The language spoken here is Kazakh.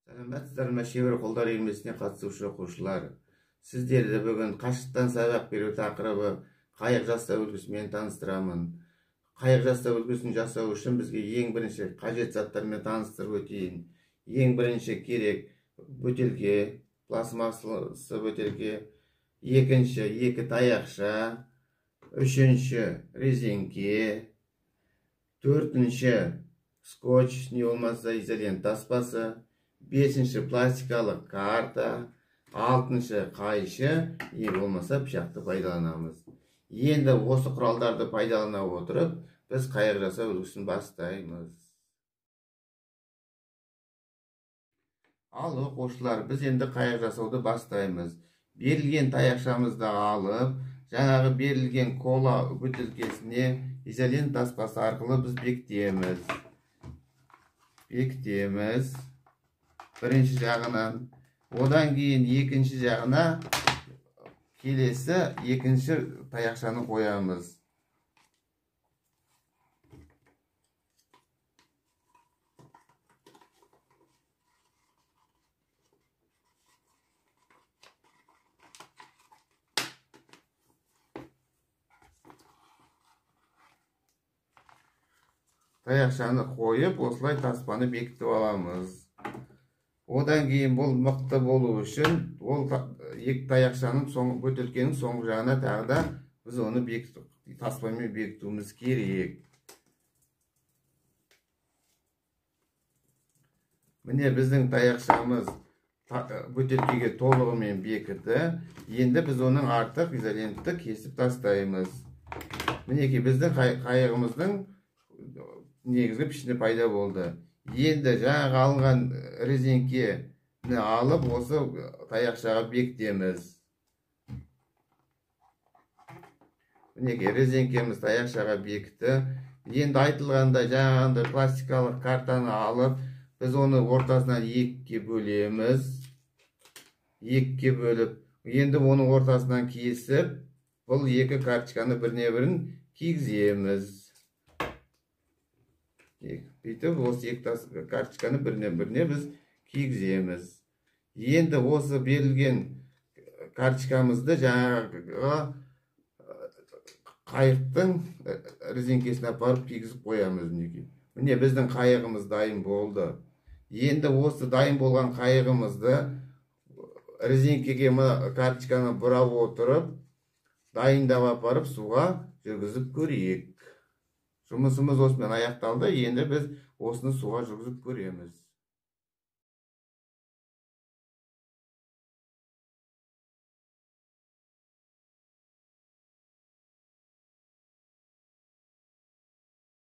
Сәлеметсіздер ме, шебер қолдар үйірмесіне қатысушы оқушылар. Сіздерді бүгін қашықтан сабақ беру тақырыбы қайық жасау үлгісімен таныстырамын. Қайық жасау үлгісін жасау үшін бізге ең бірінші қажет заттармен таныстырып өтейін. Ең бірінші керек бөтелке, пластмассалы бөтелке, екінші екі таяқша, үшінші резеңке, төртінші скотч, не болмаса изолента таспасы, бесінші пластикалық карта, алтыншы қайшы, не болмаса пышақты пайдаланамыз. Енді осы құралдарды пайдалана отырып, біз қайық жасау үлгісін бастаймыз. Ал оқушылар, біз енді қайық жасауды бастаймыз. Берілген таяқшамызды алып, жаңағы берілген кола бөтелкесіне изолента таспасы арқылы біз бекітеміз. Бекітеміз бірінші жағынан, одан кейін екінші жағына келесі екінші таяқшаны қоямыз. Таяқшаны қойып, осылай таспаны бекітіп аламыз. Одан кейін бұл мықты болу үшін ол екі таяқшаның соң, бөтелкенің соңғы жағына тағы да біз оны таспамен бекітуіміз керек. Міне біздің таяқшамыз бөтелкеге толығымен бекіді. Енді біз оның артық изолентті кесіп тастаймыз. Мінекей біздің қайығымыздың негізгі пішіні пайда болды. Енді жаңағы алынған резеңкені алып, осы таяқшаға бекітеміз. Мінекей резеңкеміз таяқшаға бекіті. Енді айтылғандай жаңағындай пластикалық картаны алып, біз оны ортасынан екіге бөлеміз. Екіге бөліп, енді оның ортасынан кесіп, бұл екі карточканы біріне бірін кигіземіз. Бүйтіп осы екі карточканы біріне біз кигіземіз. Енді осы берілген карточкамызды жаңағы қайықтың резеңкесіне апарып кигізіп қоямыз. Мінекей. Міне біздің қайығымыз дайын болды. Енді осы дайын болған қайығымызды резеңкеге мына карточканы бұрап отырып, дайындап апарып суға жүргізіп көрейік. Жұмысымыз осымен аяқталды. Енді біз осыны суға жүргізіп көреміз.